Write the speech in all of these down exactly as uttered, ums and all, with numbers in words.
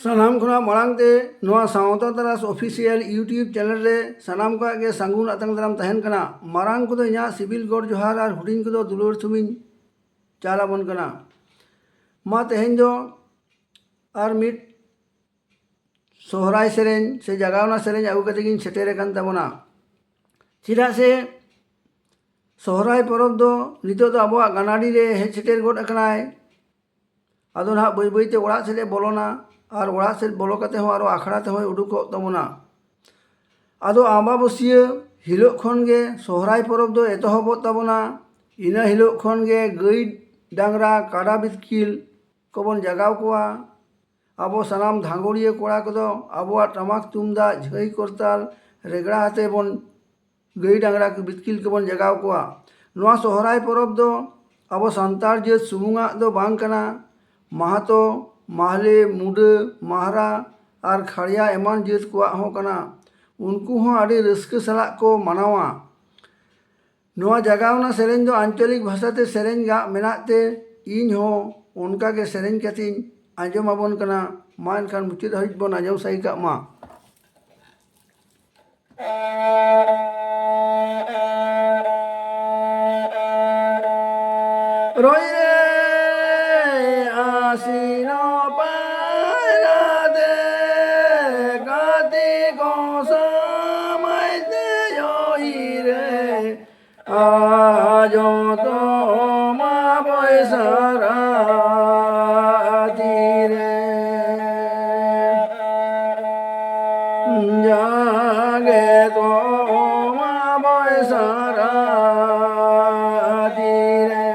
ᱥᱟᱱᱟᱢ ᱠᱷᱚᱱᱟᱜ ᱢᱟᱲᱟᱝ ᱛᱮ ᱱᱚᱣᱟ ᱥᱟᱶᱛᱟ ᱛᱟᱨᱟᱥ ᱚᱯᱷᱤᱥᱤᱭᱟᱞ YouTube ᱪᱮᱱᱮᱞ ᱨᱮ ᱥᱟᱱᱟᱢ ᱠᱚᱣᱟᱜ ᱜᱮ ᱥᱟᱹᱜᱩᱱ ᱟᱛᱟᱝ ᱫᱟᱨᱟᱢ ᱛᱟᱦᱮᱱ ᱠᱟᱱᱟ᱾ ᱢᱟᱨᱟᱝ ᱠᱚᱫᱚ ᱤᱧᱟᱹᱜ ᱥᱤᱵᱤᱞ ᱜᱚᱰ ᱡᱚᱦᱟᱨ ᱟᱨ ᱦᱩᱰᱤᱧ ᱠᱚᱫᱚ ᱫᱩᱞᱟᱹᱲ ᱛᱷᱩᱢᱤᱧ ᱪᱟᱞ ᱟᱵᱚᱱ ᱠᱟᱱᱟ᱾ ᱢᱟ ᱛᱮᱦᱮᱧ ᱫᱚ ᱟᱨ ᱢᱤᱫ ᱥᱚᱦᱨᱟᱭ ᱥᱮᱨᱮᱧ ᱥᱮ ᱡᱟᱜᱟᱣᱱᱟ ᱥᱮᱨᱮᱧ ᱟᱹᱜᱩ ᱠᱟᱛᱮ ᱜᱤᱧ ᱥᱮᱴᱮᱨ ᱟᱠᱟᱱ ᱛᱟᱵᱚᱱᱟ᱾ ᱪᱮᱫᱟᱜ ᱥᱮ ᱥᱚᱦᱨᱟᱭ ᱯᱚᱨᱚᱵᱽ ᱫᱚ ᱱᱤᱛᱚᱜ ᱫᱚ ᱟᱵᱚᱣᱟᱜ ᱜᱟᱱᱟᱰᱤ ᱨᱮ ᱦᱮᱡ ᱥᱮᱴᱮᱨ ᱜᱚᱫ ᱟᱠᱟᱱᱟᱭ᱾ ᱟᱫᱚ ᱱᱟᱦᱟᱜ ᱵᱟᱹᱭ ᱵᱟᱹᱭ ᱛᱮ ᱚᱲᱟᱜ ᱥᱮᱫ ᱮ ᱵᱚᱞᱚᱱᱟ ᱟᱨ ᱚᱲᱟᱜ ᱥᱮᱫ ᱵᱚᱞᱚ ᱠᱟᱛᱮ ᱦᱚᱸ ᱟᱨᱚ ᱟᱠᱷᱲᱟ ᱛᱮᱦᱚᱸᱭ ᱩᱰᱩᱠᱚᱜ ᱛᱟᱵᱚᱱᱟ᱾ ᱟᱫᱚ ᱟᱢᱵᱟᱵᱟᱹᱥᱭᱟᱹ ᱦᱤᱞᱳᱜ ᱠᱷᱚᱱ ᱜᱮ ᱥᱚᱦᱨᱟᱭ ᱯᱚᱨᱚᱵᱽ ᱫᱚ ᱮᱛᱚᱦᱚᱵᱚᱜ ᱛᱟᱵᱚᱱᱟ᱾ ᱤᱱᱟᱹ ᱦᱤᱞᱳᱜ ᱠᱷᱚᱱ ᱜᱮ ᱜᱟᱹᱭ ᱰᱟᱝᱨᱟ ᱠᱟᱰᱟ ᱵᱤᱛᱠᱤᱞ ᱠᱚᱵᱚᱱ ᱡᱟᱜᱟᱣ ᱠᱚᱣᱟ᱾ ᱟᱵᱚ ᱥᱟᱱᱟᱢ ᱫᱷᱟᱸᱜᱚᱲᱤᱭᱟᱹ ᱠᱚᱲᱟ ᱠᱚᱫᱚ ᱟᱵᱚᱣᱟᱜ ᱴᱟᱢᱟᱠ ᱛᱩᱢᱫᱟᱜ ᱡᱷᱟᱹᱭ ᱠᱚᱨᱛᱟᱞ ᱨᱮᱜᱽᱲᱟ ᱟᱛᱮ ᱵᱚᱱ ᱜᱟᱹᱭ ᱰᱟᱝᱨᱟ ᱠᱚ ᱵᱤᱛᱠᱤᱞ ᱠᱚᱵᱚᱱ ᱡᱟᱜᱟᱣ ᱠᱚᱣᱟ᱾ ᱱᱚᱣᱟ ᱥᱚᱦᱨᱟᱭ ᱯᱚᱨᱚᱵᱽ ᱫᱚ ᱟᱵᱚ ᱥᱟᱱᱛᱟᱲ ᱡᱟᱹᱛ ᱥᱩᱢᱩᱝᱟᱜ ᱫᱚ ᱵᱟᱝ ᱠᱟᱱᱟ᱾ ᱢᱟᱦᱟᱛᱚ, ᱢᱟᱦᱞᱮ, ᱢᱩᱰᱟᱹ, ᱢᱟᱦᱨᱟ ᱟᱨ ᱠᱷᱟᱲᱭᱟ ᱮᱢᱟᱱ ᱡᱟᱹᱛ ᱠᱚᱣᱟᱜ ᱦᱚᱸ ᱠᱟᱱᱟ᱾ ᱩᱱᱠᱩ ᱦᱚᱸ ᱟᱹᱰᱤ ᱨᱟᱹᱥᱠᱟᱹ ᱥᱟᱞᱟᱜ ᱠᱚ ᱢᱟᱱᱟᱣᱟ᱾ ᱱᱚᱣᱟ ᱡᱟᱜᱟᱣᱱᱟ ᱥᱮᱨᱮᱧ ᱫᱚ ᱟᱧᱪᱚᱞᱤᱠ ᱵᱷᱟᱥᱟᱛᱮ ᱥᱮᱨᱮᱧ ᱜᱟᱜ ᱢᱮᱱᱟᱜ ᱛᱮ ᱤᱧ ᱦᱚᱸ ᱚᱱᱠᱟ ᱜᱮ ᱥᱮᱨᱮᱧ ᱠᱟᱛᱮᱧ ᱟᱸᱡᱚᱢ ᱟᱵᱚᱱ ᱠᱟᱱᱟ᱾ ᱢᱟ ᱮᱱᱠᱷᱟᱱ ᱢᱩᱪᱟᱹᱫ ᱦᱟᱹᱵᱤᱡ ᱵᱚᱱ ᱟᱸᱡᱚᱢ ᱥᱟᱹᱭ ᱠᱟᱜ ᱢᱟ᱾ ᱨᱚᱭ ᱨᱮ ᱟᱥᱤᱱᱚ ᱯᱟᱭᱨᱟ ᱫᱮ ᱜᱟᱛᱮ ᱠᱚ ᱥᱟᱢᱟᱭ ᱛᱮ ᱭᱚᱭ ᱨᱮ ᱟᱡᱚ ᱛᱚ ᱢᱟ ᱵᱚᱭ ᱥᱟᱨᱟ ᱛᱤᱨᱮ ᱡᱟᱜᱮ ᱛᱚ ᱢᱟ ᱵᱚᱭ ᱥᱟᱨᱟ ᱛᱤᱨᱮ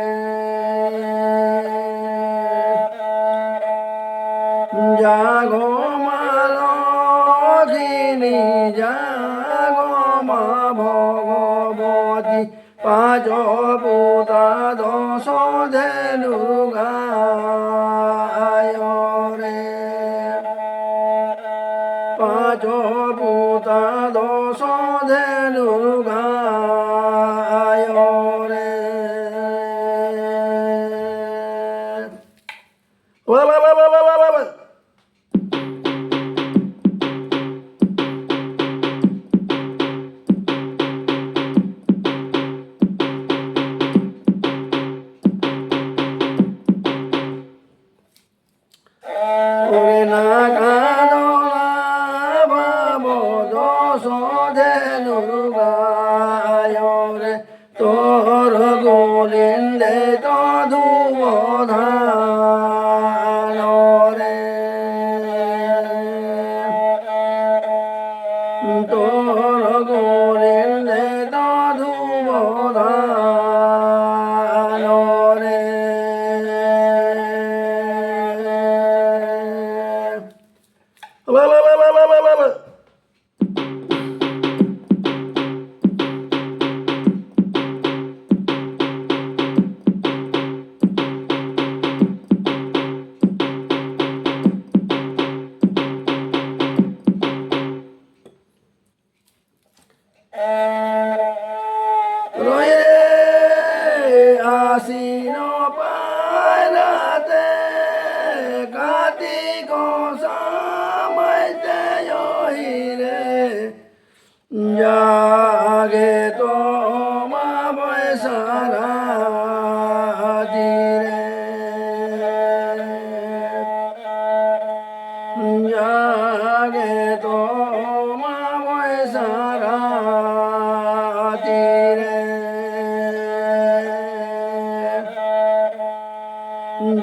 ᱡᱟᱜᱚ ᱢᱟ ᱞᱚᱠᱷᱤᱱᱤ ᱡᱟᱜᱚ ᱢᱟ ᱵᱷᱚᱜᱚᱵᱚᱛᱤ ᱯᱟᱸᱪᱚ ᱯᱩᱛᱟ ᱫᱚᱥᱚ ᱫᱷᱮᱱᱩ ᱜᱟᱭᱚ ᱨᱮ ᱯᱟᱸᱪᱚ ᱯᱩᱛᱟ ᱫᱚᱥᱚ ᱫᱷᱮᱱᱩ ᱜᱟᱭᱚ ᱨᱮ ᱚᱨᱮ ᱱᱟᱠᱟ ᱫᱚ ᱱᱟ ᱵᱟᱵᱚ ᱫᱚᱥᱚ ᱫᱷᱮᱱᱩ ᱜᱟᱭᱚ ᱨᱮ᱾ ᱛᱚᱨ ᱜᱩᱞᱤᱱ ᱫᱮ ᱛᱚ ᱫᱷᱩᱵᱚ ᱫᱷᱟᱱᱚ ᱨᱮ᱾ ᱛᱚᱨ ᱜᱩᱞᱤᱱ ᱫᱮ ᱛᱚ ᱫᱷᱩᱵᱚ ᱫᱷᱟᱱᱚ ᱨᱮ᱾ ᱨᱚᱭᱮ ᱟᱥᱤᱱᱚ ᱯᱟᱭᱨᱟᱛᱮ ᱠᱟᱹᱴᱤ ᱠᱚ ᱥᱟᱢᱟᱭ ᱛᱮ ᱭᱚᱦᱤᱨᱮ᱾ ᱡᱟᱜᱮ ᱛᱚᱢᱟ ᱵᱚᱭ ᱥᱟᱨᱟ ᱛᱤᱨᱮ᱾ ᱡᱟᱜᱮ ᱛᱚᱢᱟ ᱵᱚᱭ ᱥᱟᱨᱟ ᱛᱤᱨᱮ᱾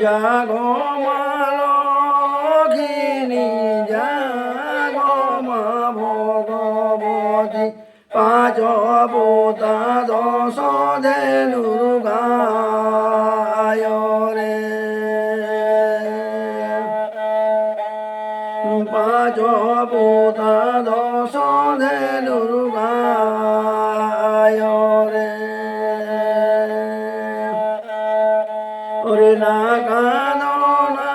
ᱡᱟᱜᱚ ᱢᱟ ᱞᱚᱠᱷᱤᱱᱤ, ᱡᱟᱜᱚ ᱢᱟ ᱵᱷᱚᱜᱚᱵᱚᱛᱤ, ᱯᱟᱸᱪ ᱯᱩᱛᱟ ᱫᱚᱥᱚ ᱫᱷᱮᱱᱩ ᱜᱟᱭᱚ ᱨᱮ᱾ ᱯᱟᱸᱪ ᱯᱩᱛᱟ ᱫᱚᱥᱚ ᱫᱷᱮᱱᱩ ᱜᱟᱭᱚ ᱨᱮ᱾ ᱚᱨᱮ ᱱᱟᱠᱟ ᱫᱚ ᱱᱟ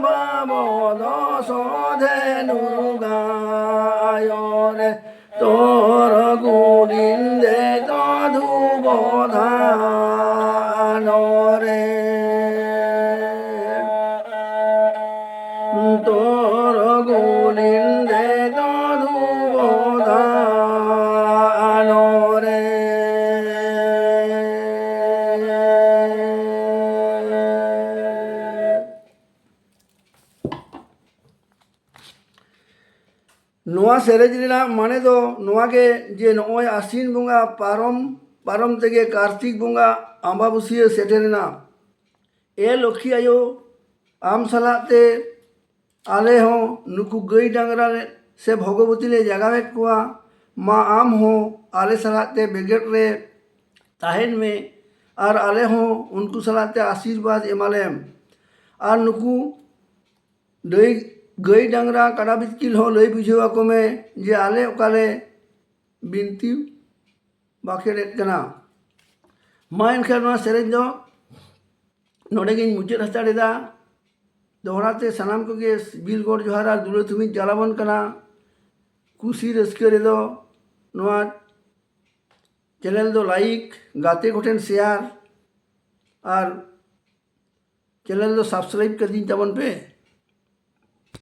ᱵᱟᱵᱚ ᱫᱚᱥᱚ ᱫᱷᱮᱱᱩ ᱜᱟᱭᱚ ᱨᱮ᱾ ᱛᱚᱨ ᱜᱩᱞᱤᱱ ᱫᱮ ᱛᱚ ᱫᱷᱩᱵᱚ ᱫᱷᱟᱱᱚ ᱨᱮ᱾ ᱛᱚᱨ ᱜᱩᱞᱤᱱ ᱫᱮ ᱛᱚ ᱫᱷᱩᱵᱚ ᱫᱷᱟᱱᱚ ᱨᱮ᱾ ᱱᱚᱣᱟ ᱥᱮᱨᱮᱧ ᱨᱮᱱᱟᱜ ᱢᱟᱱᱮ ᱫᱚ ᱱᱚᱣᱟ ᱜᱮ ᱡᱮ ᱱᱚᱜᱼᱚᱭ ᱟᱥᱤᱱ ᱵᱚᱸᱜᱟ ᱯᱟᱨᱚᱢ ᱯᱟᱨᱚᱢ ᱛᱮᱜᱮ ᱠᱟᱨᱛᱤᱠ ᱵᱚᱸᱜᱟ ᱟᱢᱵᱟᱵᱟᱹᱥᱭᱟᱹ ᱥᱮᱴᱮᱨᱮᱱᱟ᱾ ᱮ ᱞᱚᱠᱷᱤ ᱟᱭᱳ, ᱟᱢ ᱥᱟᱞᱟᱜ ᱛᱮ ᱟᱞᱮ ᱦᱚᱸ ᱱᱩᱠᱩ ᱜᱟᱹᱭ ᱰᱟᱝᱨᱟ ᱥᱮ ᱵᱷᱚᱜᱚᱵᱚᱛᱤ ᱞᱮ ᱡᱟᱜᱟᱣᱮᱫ ᱠᱚᱣᱟ, ᱢᱟ ᱟᱢ ᱦᱚᱸ ᱟᱞᱮ ᱥᱟᱞᱟᱜ ᱛᱮ ᱵᱮᱸᱜᱮᱫ ᱨᱮ ᱛᱟᱦᱮᱱ ᱢᱮ ᱟᱨ ᱟᱞᱮ ᱦᱚᱸ ᱩᱱᱠᱩ ᱥᱟᱞᱟᱜ ᱛᱮ ᱟᱥᱤᱨᱵᱟᱫᱽ ᱮᱢᱟᱞᱮᱢ᱾ ᱟᱨ ᱱᱩᱠᱩ ᱜᱟᱹᱭ ᱜᱟᱹᱭ ᱰᱟᱝᱨᱟ ᱠᱟᱰᱟ ᱵᱤᱛᱠᱤᱞ ᱦᱚᱸ ᱞᱟᱹᱭ ᱵᱩᱡᱷᱟᱹᱣ ᱟᱠᱚ ᱢᱮ ᱡᱮ ᱟᱞᱮ ᱚᱠᱟᱞᱮ ᱵᱤᱱᱛᱤ ᱵᱟᱠᱷᱮᱲᱮᱫ ᱠᱟᱱᱟ᱾ ᱢᱟ ᱮᱱᱠᱷᱟᱱ ᱱᱚᱣᱟ ᱥᱮᱨᱮᱧ ᱫᱚ ᱱᱚᱰᱮ ᱜᱤᱧ ᱢᱩᱪᱟᱹᱫ ᱦᱟᱛᱟᱲ ᱮᱫᱟ᱾ ᱫᱚᱦᱲᱟ ᱛᱮ ᱥᱟᱱᱟᱢ ᱠᱚᱜᱮ ᱥᱤᱵᱤᱞ ᱜᱚᱰ ᱡᱚᱦᱟᱨ ᱟᱨ ᱫᱩᱞᱟᱹᱲ ᱛᱷᱩᱢᱤᱧ ᱪᱟᱞᱟᱵᱚᱱ ᱠᱟᱱᱟ᱾ ᱠᱩᱥᱤ ᱨᱟᱹᱥᱠᱟᱹ ᱨᱮᱫᱚ ᱱᱚᱣᱟ ᱪᱮᱱᱮᱞ ᱫᱚ ᱞᱟᱭᱤᱠ, ᱜᱟᱛᱮ ᱠᱚᱴᱷᱮᱱ ᱥᱮᱭᱟᱨ ᱟᱨ ᱪᱮᱱᱮᱞ ᱫᱚ ᱥᱟᱵᱥᱠᱨᱟᱭᱤᱵ ᱠᱟᱹᱛᱤᱧ ᱛᱟᱵᱚᱱ ᱯᱮ᱾